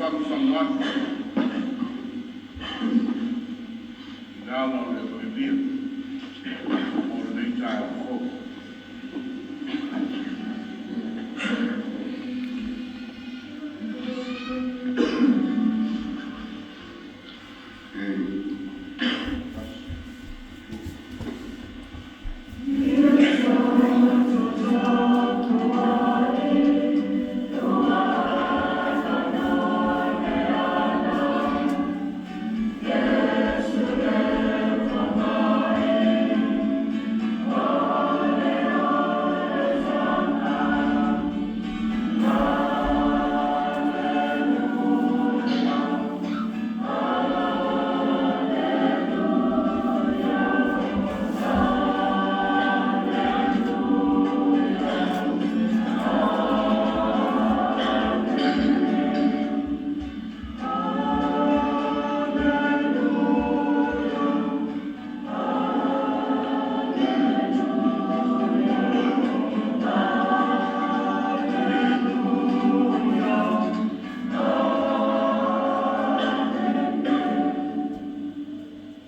fagufagu atu i le ala o le aloaia mo lenei taeao fou.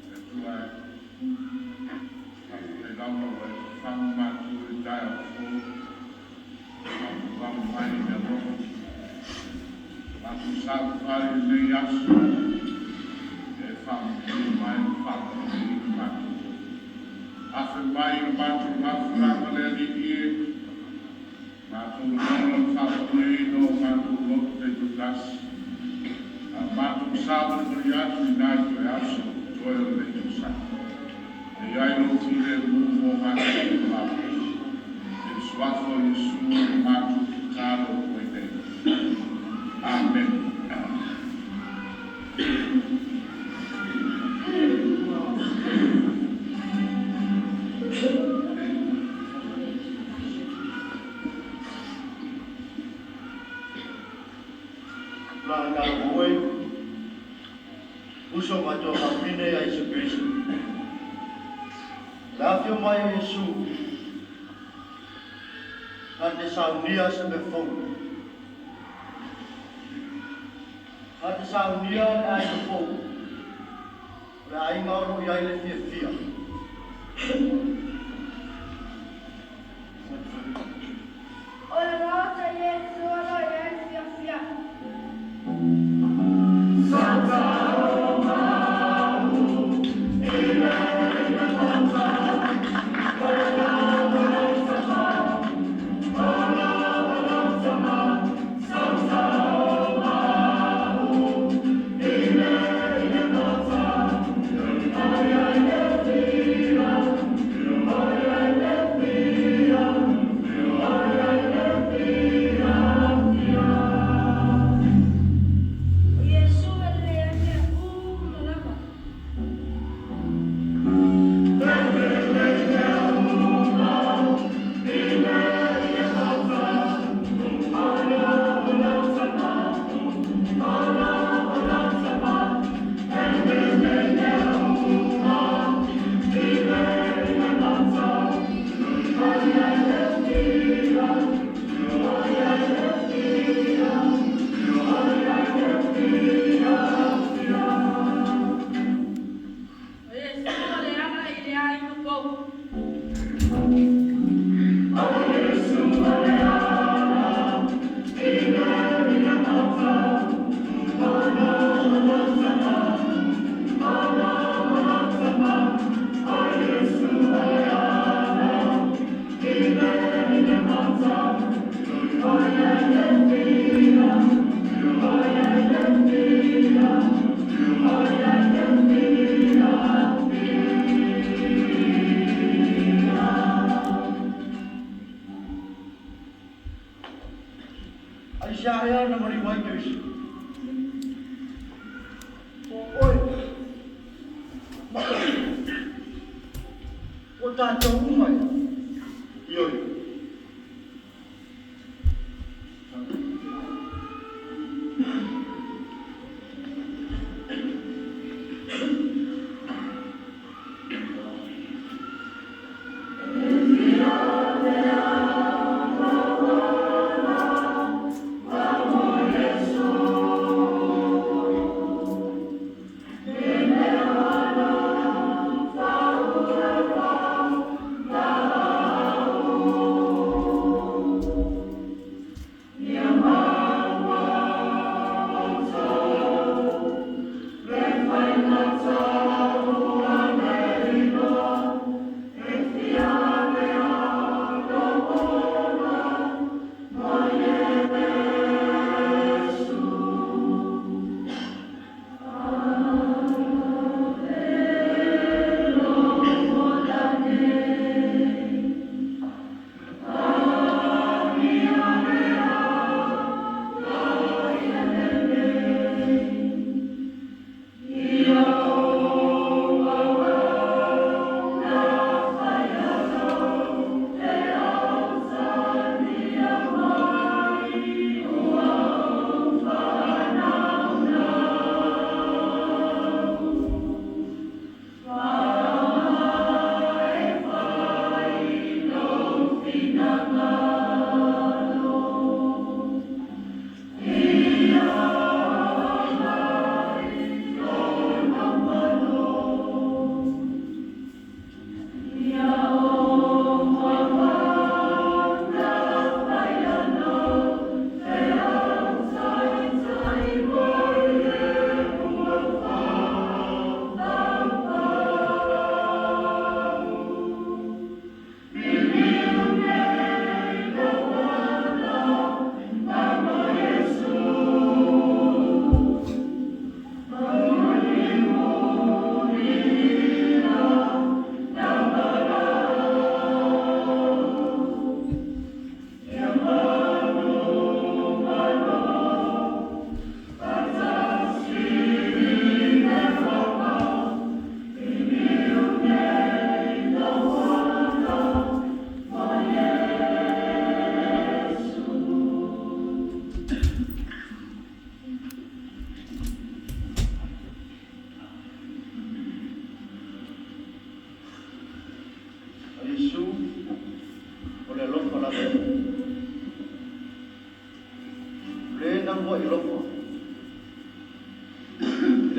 Le Atua e, faafetai lava ua e fafaga matou i le taeao fou, matou mai i le alofa, matou savavali i lenei aso, e faamanuia mai ma faataitaiina matou. Afe mai i le matou mafutaga le Alii e, matou lagona le faapalieina o matou loto taitoatasi, a o matou savalivali atu i nai toe aso o totoe o lenei tausaga. E i ai lou filemu mo matou uma lava. I le suafa o Iesu ua matou tatalo atu ai nei. Amene. Tulaga talavou e, uso ma tuafafine a Iesu Keriso. O le afio mai o Iesu, na te saunia se mea fou. Na te saunia le aiga fou, o le aiga o loo i ai le fiafia. O le maota Iesu o lo i ai le fiafia. O Iesu e lelei ai mea uma lava. O Iesu o le ala i le aiga fou. Aisea ea na maliu ai Keriso? O oe, ma oe, o tatou uma ea. Ioe.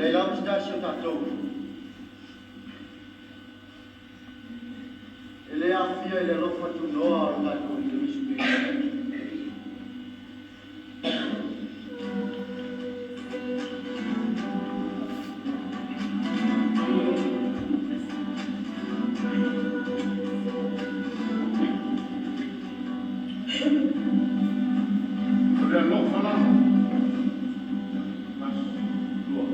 Leai lava se tasi o tatou e le aafia i le alofa tunoa o le tatou Alii Iesu Keriso. O le alofa la. Tasi, lua.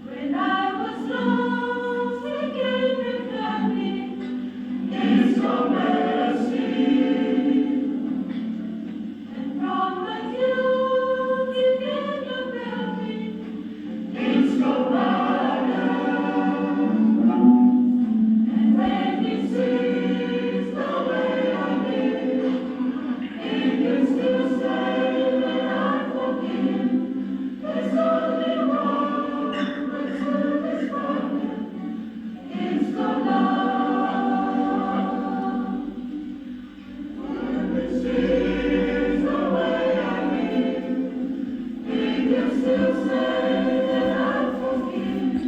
When I was lost, he came and found me. And from my guilt he came and found me. And when he sees the way I live, he can still say that I forgive. There's only one way to describe it. It's the love. When he sees the way I live, he can still say that I forgive.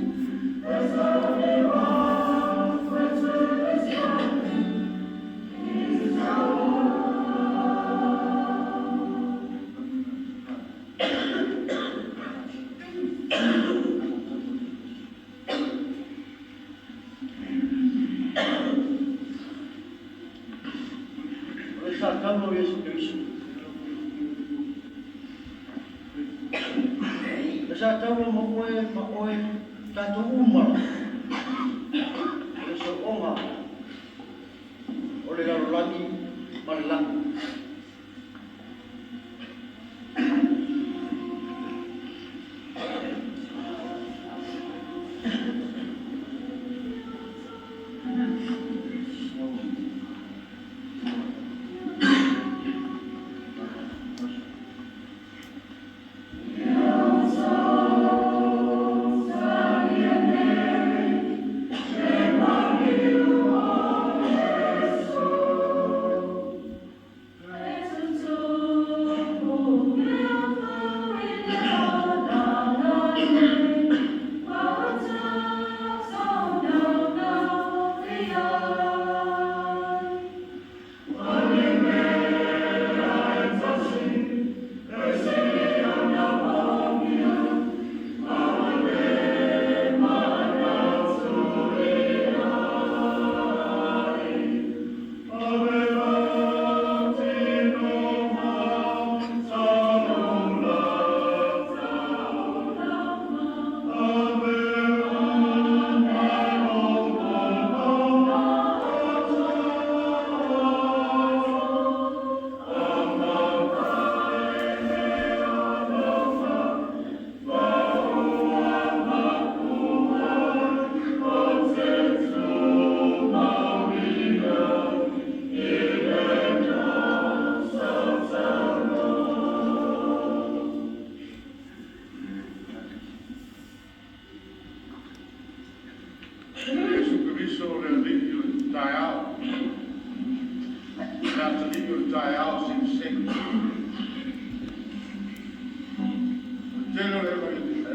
There's only one way to describe it. It's the love. O le sa taua o Iesu Keriso. Le sa taua ma oe ma oe tatou uma lava. O le so'oga o le lalolagi ma le lagi. le taeao silisili. O le tele o le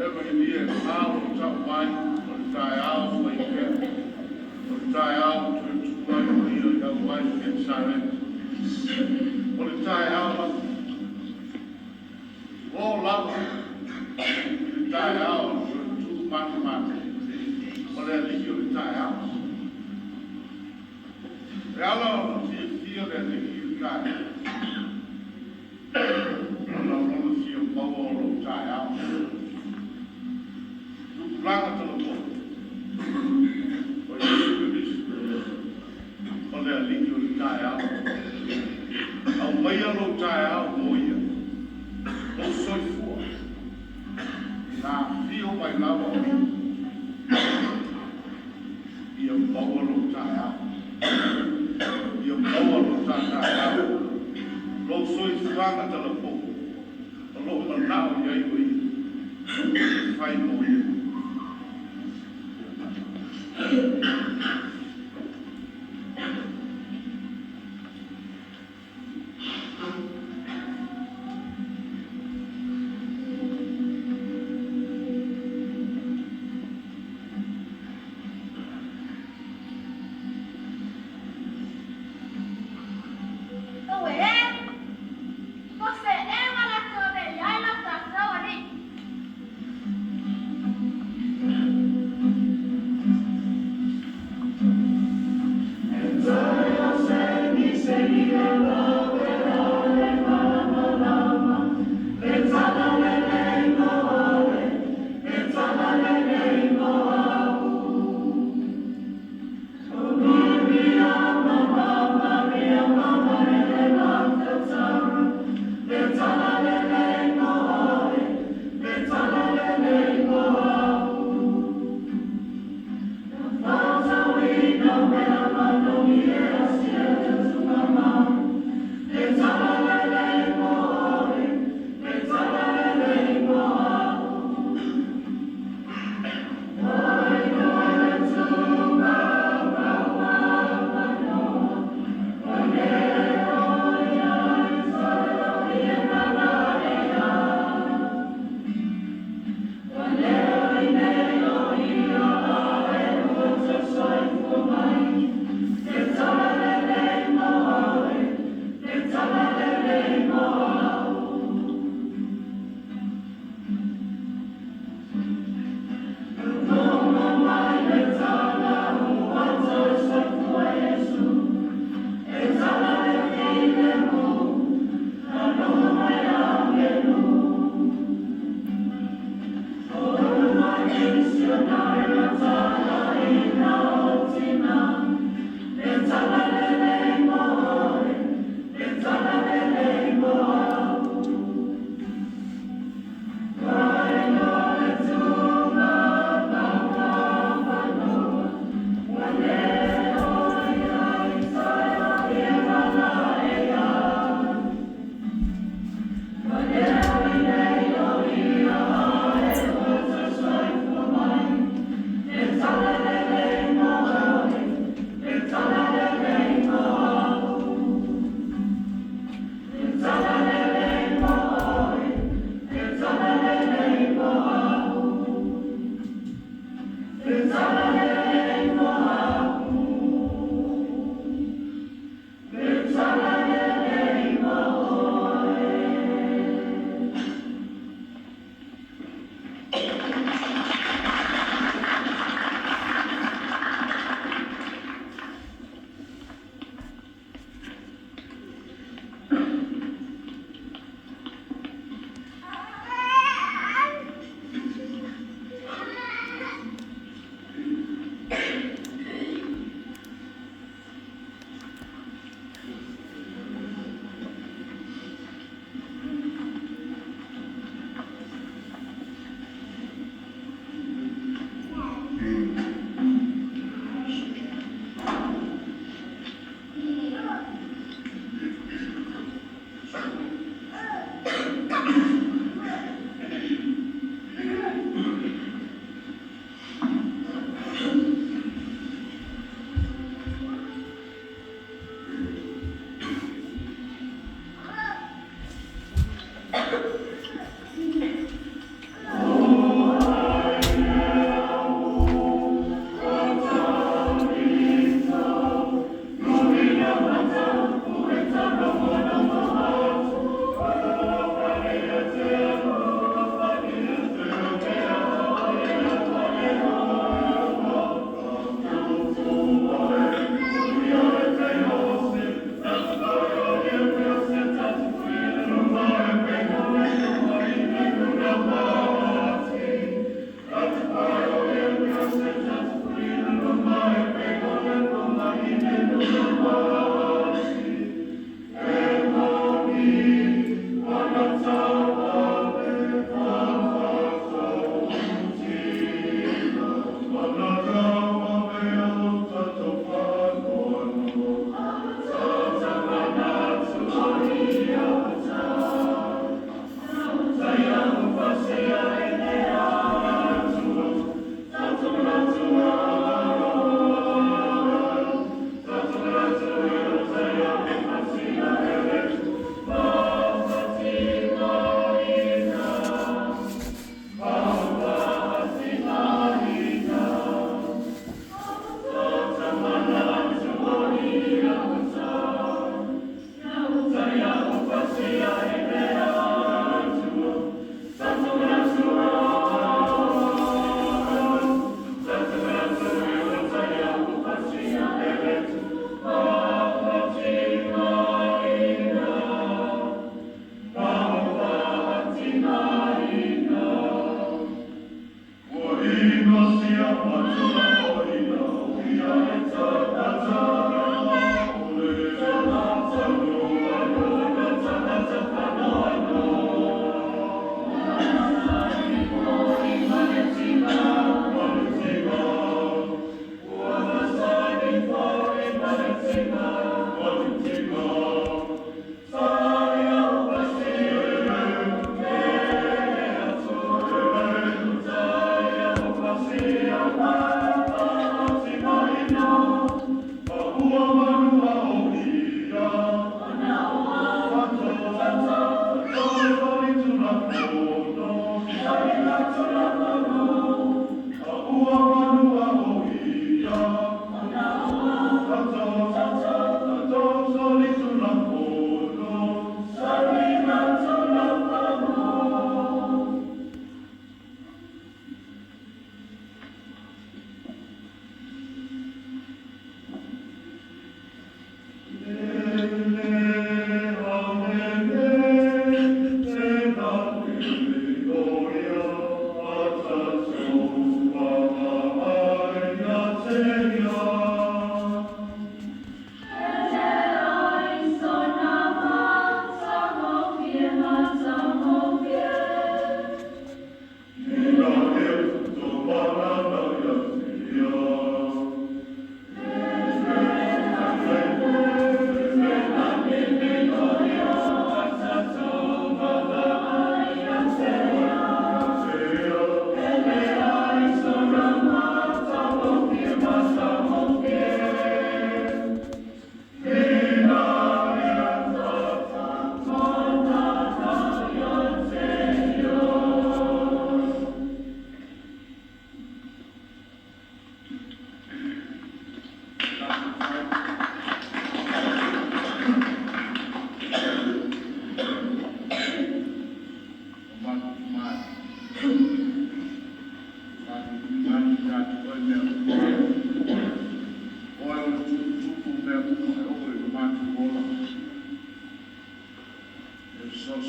Evagelia e fa o lo o tau mai, o le taeao fuaipea, o le taeao ua toe tu ai o Ia i auai i Kenesareta. O le taeao lava. O lava i le taeao na toe tu matamata o le Alii o le taeao. E ala ona fiafia le Alii i le taeao, ona o lona fia maua o lou taeao. Tupulaga talavou, o Iesu Keriso, o le Alii o le taeao. Aumaia lou taeao mo Ia, lou soifua, na afio mai lava o Ia, ia maua lou taeao. Ia maua lou taeao. Lou soifuaga talavou, o loo manao i ai o Ia, e fai mo Ia. Aue e, po o se ea ma latou e i ai lo tatou Alii.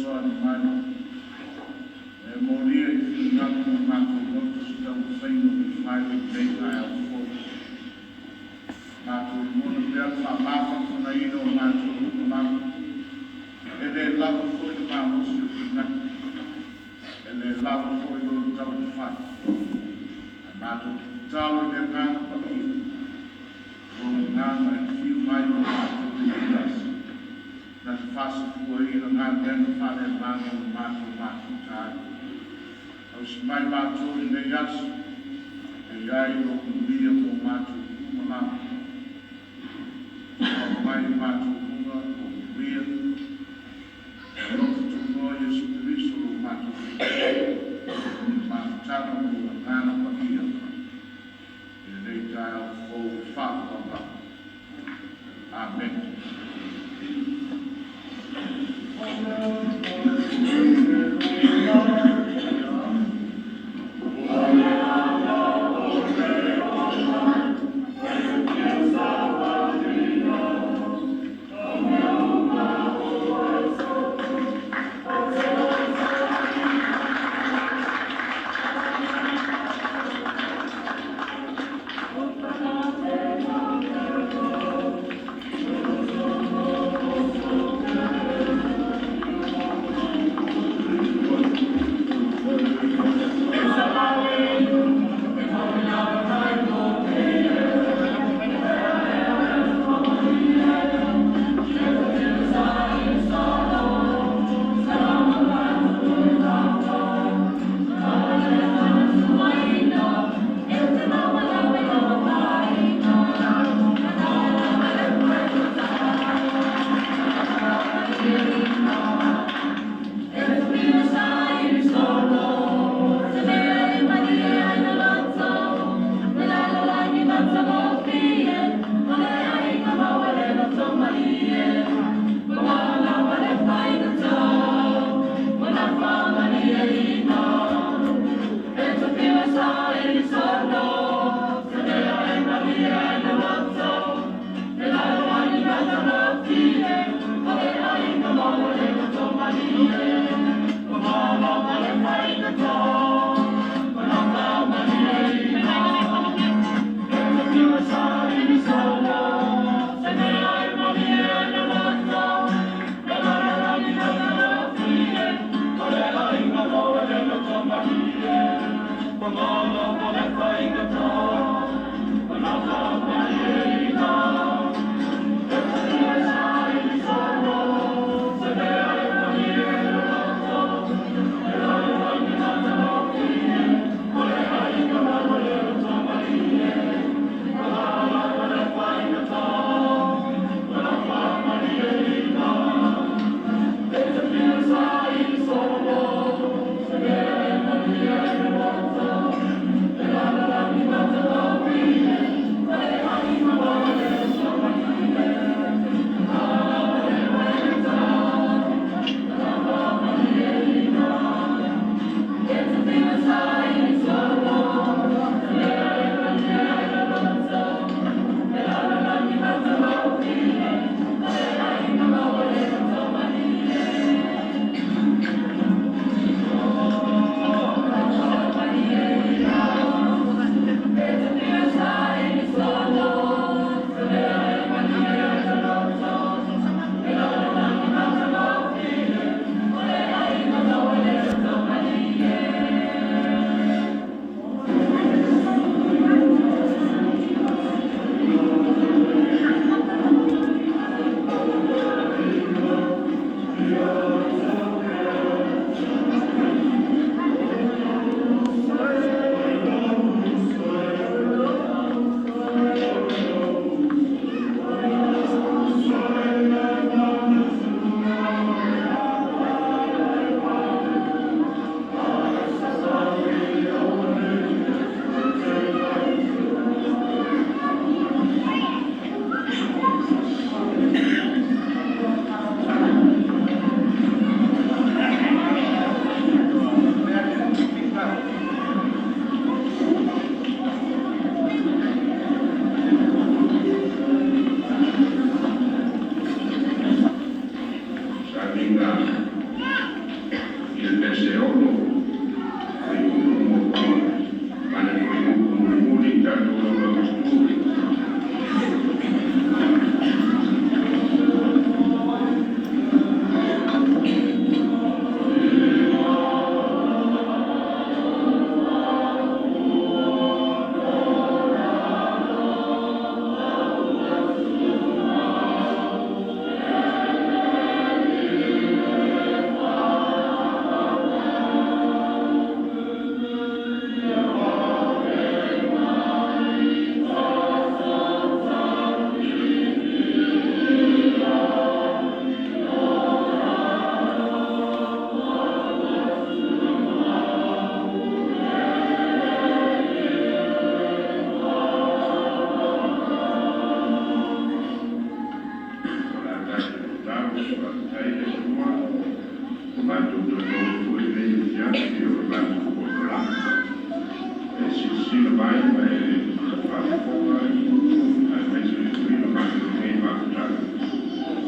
Fesoasoani mai. E molia i finagalo ma matou loto se taumafaiga ua fai i lenei taeao fou. Matou lagona pea le faamafanafanaina o matou uma lava. E lē lava foi le malosi o finagalo, e lē lava foi lou taumafai. Ae matou te tatalo i le Agaga Paia, lou Agaga e afio mai ma matou i lenei aso, na te faasafuaina galuega faaleagaga ua matou mafuta ai. Tausi mai matou i lenei aso, e i ai lou manuia mo matou uma lava. Ua mai i matou luga lou manuia, alofa tunoa Iesu Keriso lo matou mafutaga ma lou Agaga Paia i lenei taeao fou e faavavau. Amene. Matou tautogo foi lenei afiafi o le matou polokalame. E silasila mai ma e faafofoga aemaise foi le matou nei mafutaga.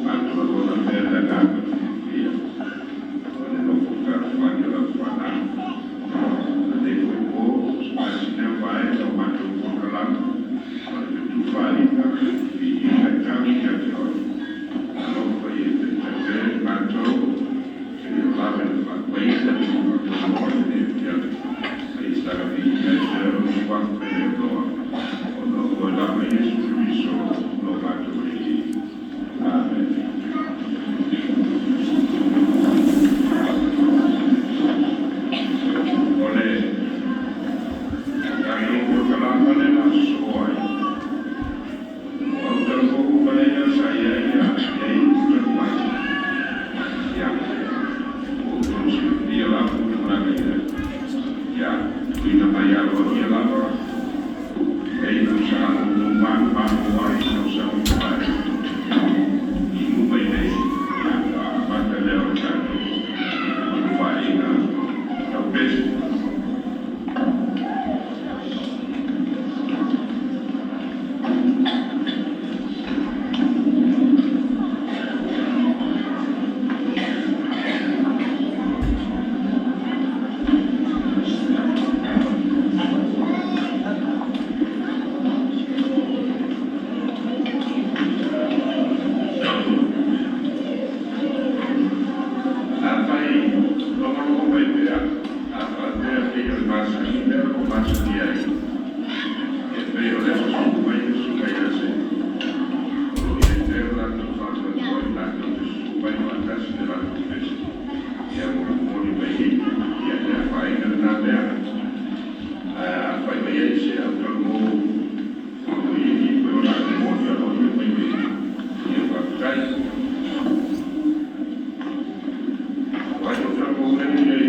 Matou lagona pea le agaga o le fiafia o le nofo fealofani o lau fanau. Lenei foi po, o se masina ua maea o matou polokalame o le fetufaaiga, viiga e tau ia te oe. Alofa ia taitai pea i matou seia vave le faapaina faamoemoe lenei afiafi. A ia saga viia ai pea lou suafa e le aunoa, ona o oe lava Iesu Keriso lo matou Alii. Amene. O le tatou polokalame lea na sosoo ai, o autalavou uma ia sa i ai i talu mai. Ia, ua outou silafia lava tulaga i ai. Ia, tuuina mai aloaia lava e sa outou manumanu ai i tausaga ua mavae i luma i nei. Ia, amata lea o le tatou fetufaaiga taupese. Afai logologo mai pea, a faapea pei o le masani mea o lo o masani ai, e pei o le susu mai le susuga ia Selu, o lo o i ai pea le latou faamoemoe latou te susu mai faatasi le latou pese, ia ua momoli mai i i, ia e afaina lena mea. Ae afai mai ai se autalavou o lo o i i foi o la momoli aloaia mai i, ia faafetai. O ai autalavou lea e i ai?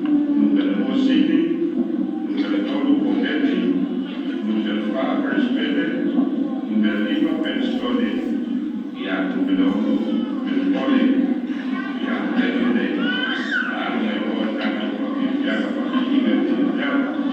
2 Sini, 3 Koketi, 4 Brisbane, 5 Penstone, ia 6 Melpole, ia tele alu mai o tatou faafiafiaga faaviiga i le taeao.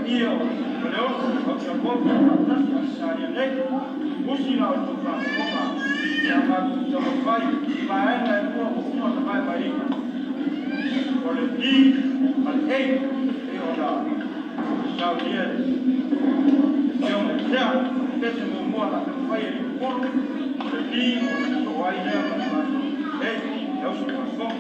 paia o Faleono, Fausagogo faatasi a Salia nei, usi la outou faafofoga pe a matou taumafai i vaega e lua ua uma ona vaevaeina, o le D ma le A, e pei ona saunia e le Afioga i Tea. O le pese muamua o le a taumafai e lipupulu o le D ona sosoo ai lea ma le matou A. E uso faafofoga.